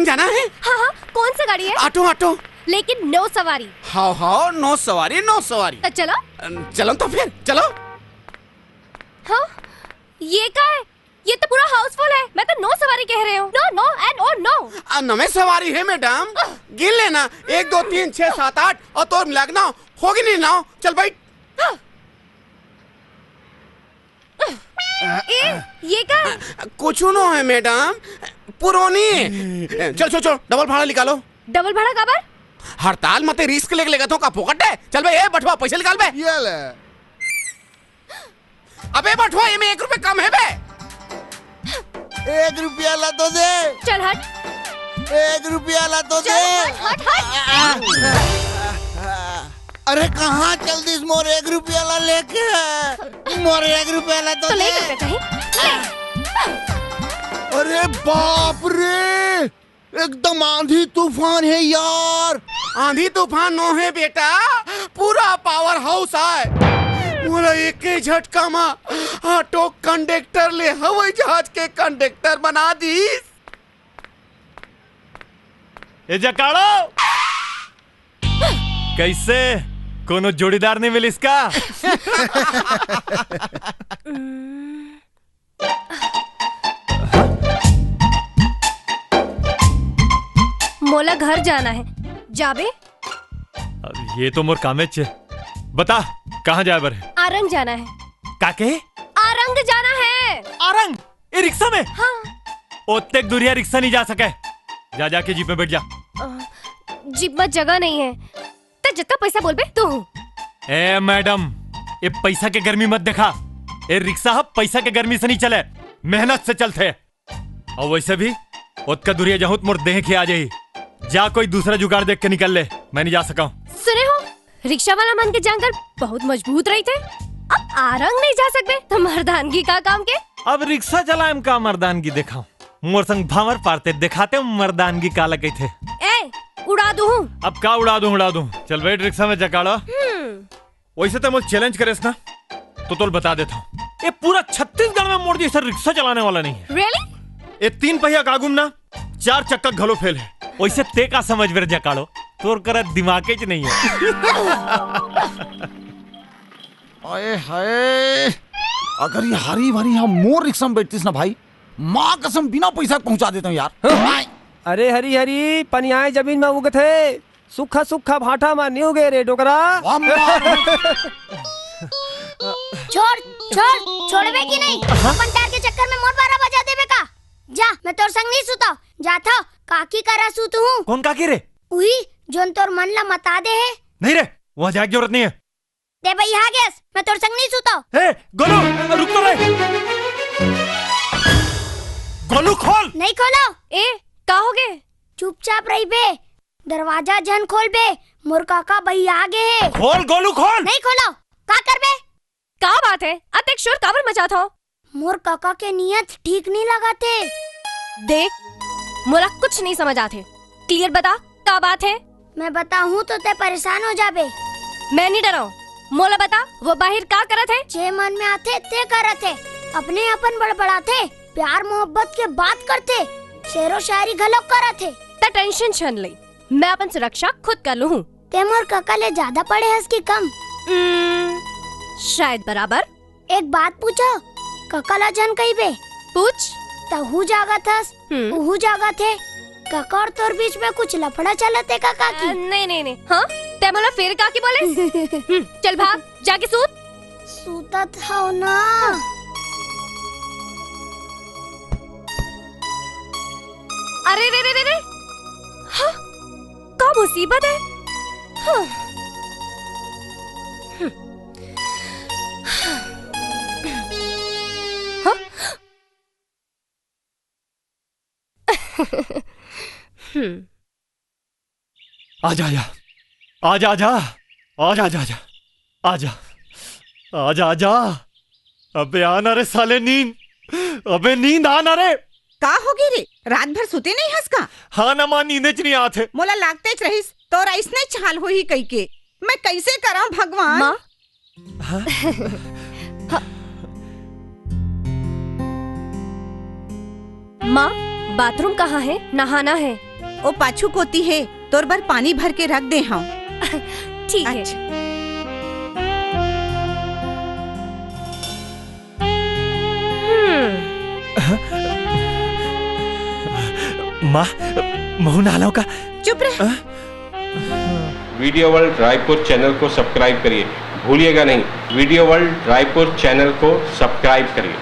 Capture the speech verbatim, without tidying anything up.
जाना है? हाँ, हाँ, कौन सा गाड़ी है? Auto, auto. लेकिन नौ सवारी। हाव, हाव, नौ सवारी, नौ सवारी। तो चलो। अ, चलो तो फिर, चलो। हाँ? ये का है? ये तो पूरा हाउसफुल है। मैं तो नौ सवारी कह रहे हूँ। No, no and oh no। आ, नवे सवारी है मैडम। गिन लेना, एक, दो, तीन, छह, सात, आठ और तोर मिला के नौ। होगी नहीं नौ। चल बैठ। ए, ये का? कुछ नो है मैडम, पुरानी है। चल, चल, चल, डबल भाड़ा निकालो। डबल भाड़ा काबर? हड़ताल मते रिस्क लेके लेगत हो का फोकट है? चल बे, ए बठवा, पैसा निकाल बे। ये ले। अबे बठवा, एमे एक रुपया कम है बे। एक रुपया ला तो दे। चल हट। एक रुपया ला तो चल दे। हट, हट, हट। अरे कहाँ चल दिस मोर एक रुपया ला लेके? मोर एक रुपया ला तो तो ले दे। करके कहीं। अरे बाप रे, एकदम आंधी तूफान है यार। आंधी तूफान नो है बेटा, पूरा पावर हाउस आय। मोला एक ही झटका मा ऑटो कंडक्टर ले हवाई जहाज के कंडक्टर बना दीस। ए जकाड़ो, कैसे, कोनो जोड़ीदार नहीं मिलिस का? मोला घर जाना है, जाबे? अब ये तो मोर कामेच है। बता, कहाँ जाए बर है? आरंग जाना है। काके? आरंग जाना है। आरंग? ए रिक्शा में? हाँ। ओतेक दूरिया रिक्शा नहीं जा सके। जा, जाके जीप में बैठ जा। अ, जीप में जगह नहीं है। ते जितना पैसा बोलबे, तू हूँ। ए मैडम, ए पैसा के गर्मी मत देखा। ए रिक्शा ह पैसा के गर्मी से नहीं चले, मेहनत से चलथे। और वैसे भी ओतका दूरिया जाहूं त मोर देह के आ जाही। जा कोई दूसरा जुगाड़ देख के निकल ले, मैं नहीं जा सका हूँ। सुने हो, रिक्शा वाला मन के जांगर बहुत मजबूत रहिथे। अब आरंग नहीं जा सकबे त मर्दानगी का काम के? अब रिक्शा चलाए म का मर्दानगी देखाऊं? मोर संग भांवर पारते देखाते मर्दानगी काला कहिथे। ए, उड़ा दूं। अब का उड़ा दूं, उड़ा दूं। चल बैठ रिक्शा में जकाड़ा। हम्म। वैसे ते मोर चैलेंज करेस ना, तो तोल बता देता हूँ, ये पूरा छत्तीसगढ़ में मोर जैसा रिक्शा चलाने वाला नहीं है। Really? ये तीन पहिया का आगू म ना चार चक्का घलो फेल है। वैसे ते का समझ बेर जकाड़ो, तोर करा दिमाग च नहीं है। आए हाय, अगर ये हरी भरी यहाँ मोर रिक्शा में बैठतीस ना भाई, माँ कसम बिना पैसा के पहुँचा देता हूँ यार। अरे हरी हरी, पनियाए जमीन में उगथे, सुक्खा सुक्खा भाटा मा नी उगे रे डोकरा। वाह, मार। छोड़, छोड़, छोड़बे कि नहीं? अपन प्यार के चक्कर में मोर बारा बजा देबे का? जा, मैं तोर संग नहीं सुता। जाथव, काकी करा सुत हूँ। कौन काकी रे? उही, जोन तोर मन ला मता दे है। नहीं रे, वहाँ जाए की जरूरत नहीं है। दे भाई, आ गैस, मैं तोर संग नहीं सुता। ए, गोलू, रुक तो ले। गोलू, खोल। नहीं खोलो। ए, का हो गे? चुपचाप रहिबे, दरवाजा झन खोलबे, मोर काका भाई आ गे हे। खोल गोलू, खोल। नहीं खोलो। का करबे? का बात है? अतेक शोर काबर मचात हो? मोर काका के नियत ठीक नहीं लगाथे। देख, मोला कुछ नहीं समझ आथे। क्लियर बता, का बात है? मैं बताहूँ तो ते परेशान हो जाबे। मैं नहीं डराऊँ। मोला बता, वो बाहिर का करत है? जे मन में आथे, ते करत है। अपने अपन बड़बड़ाथे, प्यार मोहब्बत के बात करथे, शेरो शायरी घलो करत है। त टेंशन छन ले, मैं अपन सुरक्षा खुद कर लूँ। ते मोर काका ले ज्यादा पढ़े हस कि कम? उम्म, शायद बराबर। एक बात पूछो, काका ला झन कहिबे। पूछ। तहू जागत हस, हम्म। उहू जागत हे। काका और तोर बीच में कुछ लफड़ा चलत हे का काकी? अ, नहीं, नहीं, नहीं। हाँ? ते मोला फेर काकी बोले? हम्म, चल भाग, जाके सूत। सूतत हव ना। अरे रे रे रे रे। हाँ? का मुसीबत है? हाँ। हाँ? हम्म। आजा, आजा। आजा, आजा। आजा, आजा, आजा। आजा। आजा, आजा। अबे आना रे साले नींद। अबे नींद आना रे। का होगे रे? रात भर सुते नहीं हस का? हाँ ना माँ, नींदे च नहीं आथे। मोला लागतेच रहिस, तोर अइसने चाल होही कहिके। मैं कैसे करंव भगवान? माँ? हाँ। माँ, बाथरूम कहाँ है? नहाना है। ओ पाछू कोती हे, तोर बर पानी भर के रख दे हंव। ठीक हे। अच्छा। हम्म। माँ, महूँ नहा लंव का? चुप रह। हाँ? वीडियो वर्ल्ड रायपुर चैनल को सब्सक्राइब करिए, भूलिएगा नहीं, वीडियो वर्ल्ड रायपुर चैनल को सब्सक्राइब करिए।